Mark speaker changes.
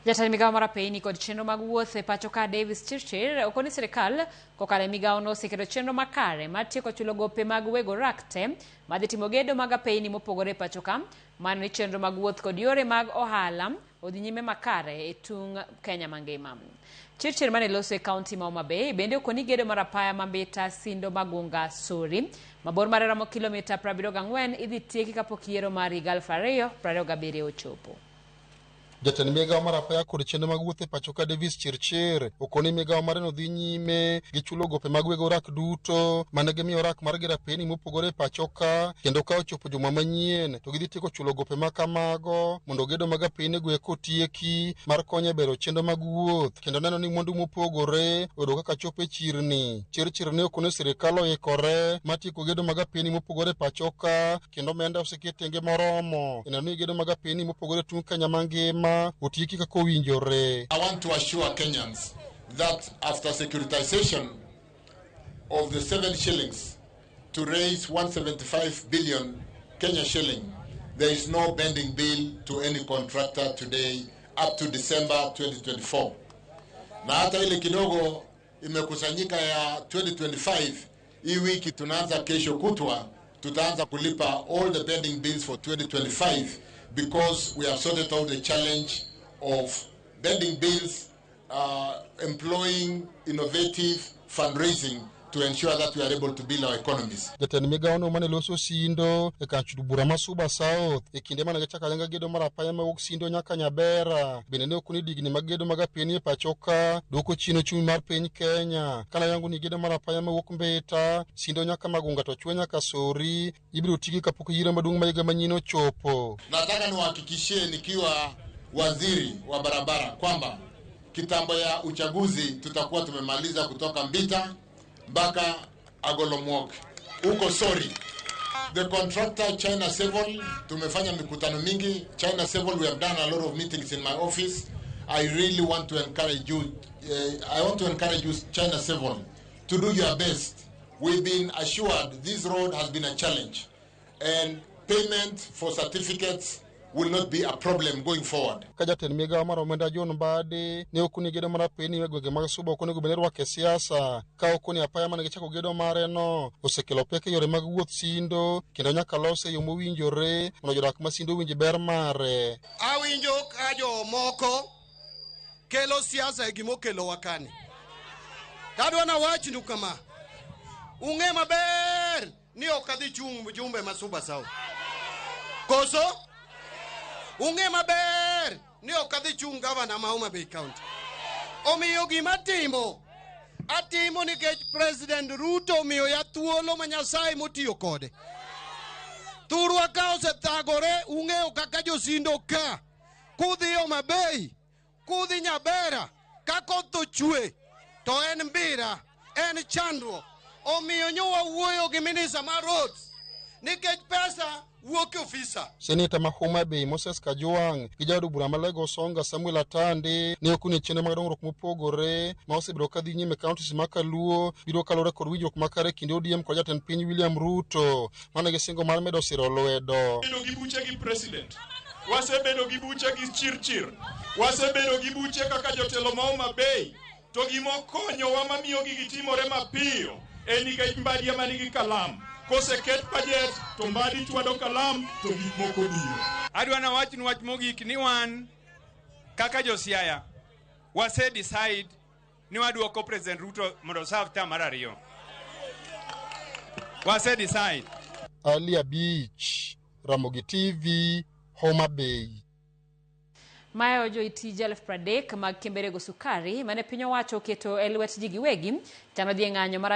Speaker 1: Jatend migawo mar apeyni kod chenro mag wuoth e pacho ka Davis Chirchir okoni sirikal kokalo e migawono oseketo chenro makare mar tieko chulo gope mag weg orak te madhi timo gedo mag apeyni mopogore e pacho ka mano ni chenro mag wuoth kod yore mag ohala odhi nyime makare e tung' Kenya mangima. Chirchir mane loso e kaunti ma Homa Bay bende okoni gedo mar apaya ma Mbita Sindo Magunga Sori mabor mare romo kilomita 74 idhi tieki kapok yiero mar higa 2027 ochopo.
Speaker 2: Jatend migawo mar apaya kod chenro mag wuoth e pacho ka Davis Chirchir okoni migawo mare no dhi nyime gi chulo gope mag weg orak duto mane gimiyo orak mar gero apeyni mopogore e pacho ka kendo ka ochopo juma manyien to gidhi tieko chulo gope ma kamago mondo gedo mag apeyni go eko otieki mar konyo e bero chenro mag wuoth kendo neno ni mwandu mopogore oyudo kaka chopo e chirni. Chirchir ne okone sirikal oikore mar tieko gedo mag apeyni mopogore e pacho ka kendo omenda oseket tenge moromo e neno ni gedo mag apeyni mopogore e tung' Kenya mangima otieki kaka owinjore.
Speaker 3: I want to assure Kenyans that after securitization of the 7 shillings to raise 175 billion Kenya shilling, there is no bending bill to any contractor today up to December 2024. Na hata ile kidogo imekusanyika ya 2025, hii wiki tunaanza kesho kutwa, tutaanza kulipa all the pending bills for 2025 because we have sorted out the challenge of pending bills, employing innovative fundraising to ensure that we are able to build our economies.
Speaker 2: Jatend migawono mane loso Sindo e kar chud bura ma Suba South e kinde mane gichako ayanga gedo mar apaya mawuok Sindo nyaka Nyabera bende ne okoni digni mag gedo mag apeyni e pacho ka duoko chien ochumi mar piny Kenya kane oyango ni gedo mar apaya mawuok Mbita Sindo nyaka Magunga to chwe nyaka Sori ibiro tigi kapok yiero maduong' ma higa manyien ochopo.
Speaker 3: Nataka niwahakikishie nikiwa waziri wa barabara kwamba kitambo ya uchaguzi tutakuwa tumemaliza kutoka Mbita mpaka Agolomwok huko Sori. The contractor China Civil, tumefanya mikutano mingi. China Civil, we have done a lot of meetings in my office. I really want to encourage you, I want to encourage you, China Civil, to do your best. We've been assured this road has been a challenge, and payment for certificates will not be a problem going forward.
Speaker 2: Ka jatend migawo mar omenda John Mbadi ne okoni gedo mar apeyni e gwenge mag Suba ok onego bed ni irwako e siasa ka okoni apaya mane gichako gedo mare no osekelo pek e yore mag wuoth Sindo kendo nyaka lose e yo mowinjore mondo jodak ma Sindo owinj ber mare.
Speaker 4: Awinjo ka jomoko kelo siasa e gima okelowa kani. Tadwa nawachnu kama, ung'e maber ni ok adhi chung' mjumbe ma Suba South. Koso? Ung'e maber ni ok adhi chung' gavana ma Homa Bay County. Omiyo gima atimo, atimo nikech President Ruto omiyoya thuolo ma Nyasaye motiyo kode. Thurwa ka osethagore, ung'eyo kaka josindo ka. Kudhi Homa Bay, kudhi Nyabera, ka koth ochwe, to en mbira, en chandruok. Omiyo nyo wawuoyo gi minista mar roads nikech pesa wuok e ofisa.
Speaker 2: Seneta ma Homa Bay Moses Kajwang' gi jaod bura ma Lego Songa Samuel Atandi ne okoni chenro mag dongruok mopogore ma osebedo ka dhi nyime e counties ma Kaluo biro kaluwore kod winjruok makare e kind ODM kod jatend piny William Ruto mane gi singo mar medo siro lwedo.
Speaker 5: Bedo gi buche gi president, wasebedo gi buche gi Chirchir, wasebedo gi buche kaka jotelo ma Homa Bay, to gima okonyowa mamiyo gigi timore mapiyo en nikech Mbadi ema nigi kalam. Koseket budget to Mbadi chwado kalam to gik moko biro.
Speaker 6: Adwa nawachnu wach mogik ni wan kaka jo Siaya wase decide ni waduoko President Ruto mondo oserve term mar ariyo. Wase decide.
Speaker 2: Ali Abich, Ramogi TV, Homa Bay.
Speaker 1: Mayo joitije 30,000 mag kembe rego sukari mane piny owacho oketo e lwet ji giwegi chano dhi e ng'anyo mar